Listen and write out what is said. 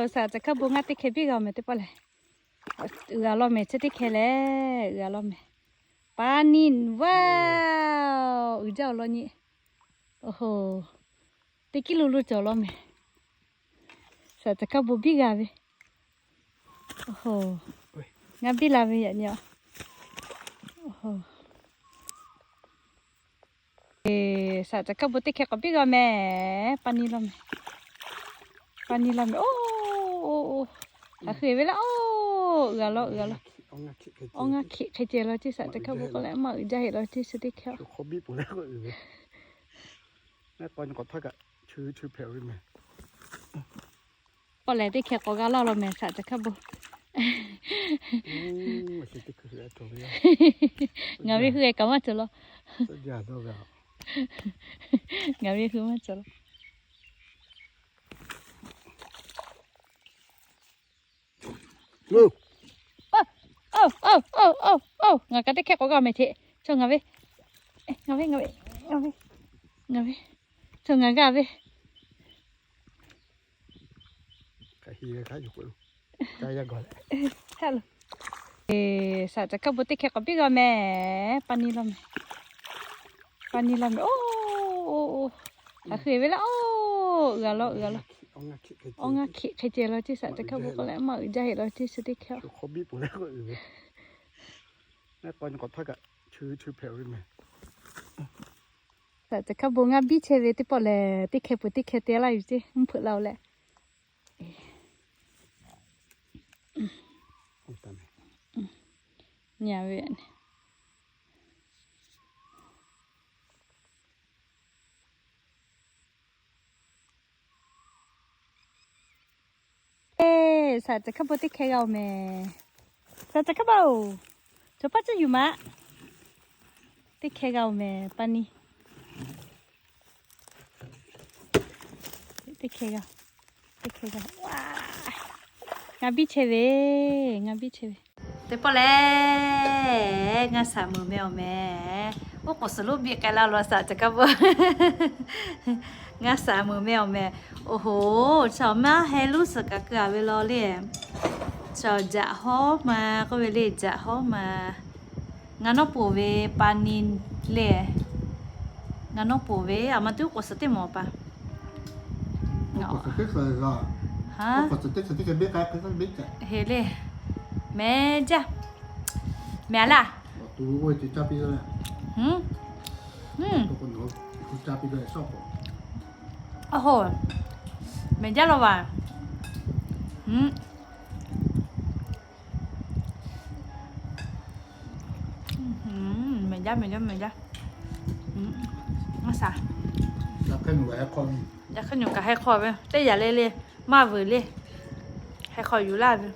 Saꞈ caˬ hkaˇ bon ngaˇ teˇ hkeh biˇ g'a-oˬ mehˍ teˇ pawˆ lehˬ. Uiˍ a law mehˍ, chi teˇ hkeh lehˬ uiˍ a law mehˍ. Pa ni, wow, uiˍ jaˇ awˬ lawn nyi. Oˬ hoˬ, teˇ kiˉ lo lo cawˬ law mehˍ. Saꞈ caˬ hkaˇ bon biˇ g'a ve. Oˬ hoˬ, ngaˇ biˇ la ve yaꞈ nyi a. Oˬ hoˬ. Saꞈ caˬ hkaˇ bon teˇ hkeh k'awꞈ biˇ g'a mehˍ. Pa ni law mehˍ. Pa ni law mehˍ. Oˬ, oˬ, oˬ, hk'aˬ hui ve laˇ. Oˬ, uiˍ a law, uiˍ a law. Awˬ ngaˇ hkiˆ hk'e ceh law ceˇ, saꞈ caˬ hkaˇ bon k'oˆ leh maˇ uiˍ jaˇ heˆ law ceˇ, chi teˇ hkeh. K'awꞈ lehˬ teˇ hkeh k'awꞈ g'a laˇ law mehˍ, saꞈ caˬ hkaˇ bon. Ngaˬ ve hui kaꞈ maˇ cawˬ law. Ngaˬ ve hui maˇ cawˬ law. Oˬ, oˬ, oˬ, oˬ, oˬ, ngaˬ kaꞈ teˇ hkeh k'awꞈ g'a mehˍ hteꞈ. Chaw ngaˬ ve, ngaˬ ve, ngaˬ ve, ngaˬ ve, ngaˬ ve, chaw ngaˬ g'a ve. Saꞈ caˬ hkaˇ bon teˇ hkeh k'awꞈ biˇ g'a mehˍ. Pa ni law mehˍ. Pa ni law mehˍ. Oˬ, oˬ, oˬ, hk'aˬ hui ve laˇ. Oˬ, uiˍ a law, uiˍ a law. Awˬ ngaˇ hkiˆ hk'e ceh law ceˇ, saꞈ caˬ hkaˇ bon k'oˆ leh maˇ uiˍ jaˇ heˆ law ceˇ, chi teˇ hkeh. Saꞈ caˬ hkaˇ bon ngaˇ biˇ chehˇ ve teˇ pawˆ lehˬ, teˇ hkeh peuˬ teˇ hkeh te laˇ yuˬ ceˇ, mvuhˇ hpeuꞈ la-oˬ leh. Nyi ve Saꞈ caˬ hkaˇ bon teˇ hkeh g'a-oˬ mehˍ. Saꞈ caˬ hkaˇ bon-oˬ, cawˬ paˇ cuˇ yuˬ maꞈ. Teˇ hkeh g'a-oˬ mehˍ, pa ni. Teˇ hkeh g'a, teˇ hkeh g'a. Ngaˇ biˇ chehˇ ve, ngaˇ biˇ chehˇ ve. Teˇ pawˆ lehˬ, ngaˇ shaˍ meuˍ meh awˬ mehˍ. Oˉ k'oˍ suhˍ lonˉ biˇ k'ai laˇ law, saꞈ caˬ hkaˇ bon. Ngaˇ shaˍ meuˍ meh awˬ mehˍ. Oˬ hoˬ, chaw maˇ heh lonˉ suhˍ kaꞈ keu-a ve law le. Chaw jaꞈ hawˉ ma k'oˆ ve le, jaꞈ hawˉ ma. Ngaˬ nawˉ poˬ ve pa ni le. Ngaˬ nawˉ poˬ ve, aˬ ma tuˬ k'oˍ suhˍ teˇ mawˬ pa. Heˍ le. Mehˍ jaˇ. Mehˍ laˇ. Oˬ hoˬ, mehˍ jaˇ law vaˬ. Mehˍ jaˇ, mehˍ jaˇ, mehˍ jaˇ. Ngaˇ shaˍ. Yaꞈ hk'aˇ nyi kaꞈ heh hk'aw ve teˇ yaꞈ le le, maˇ vuiˬ le. Heh hk'aw yuˬ laˇ ve.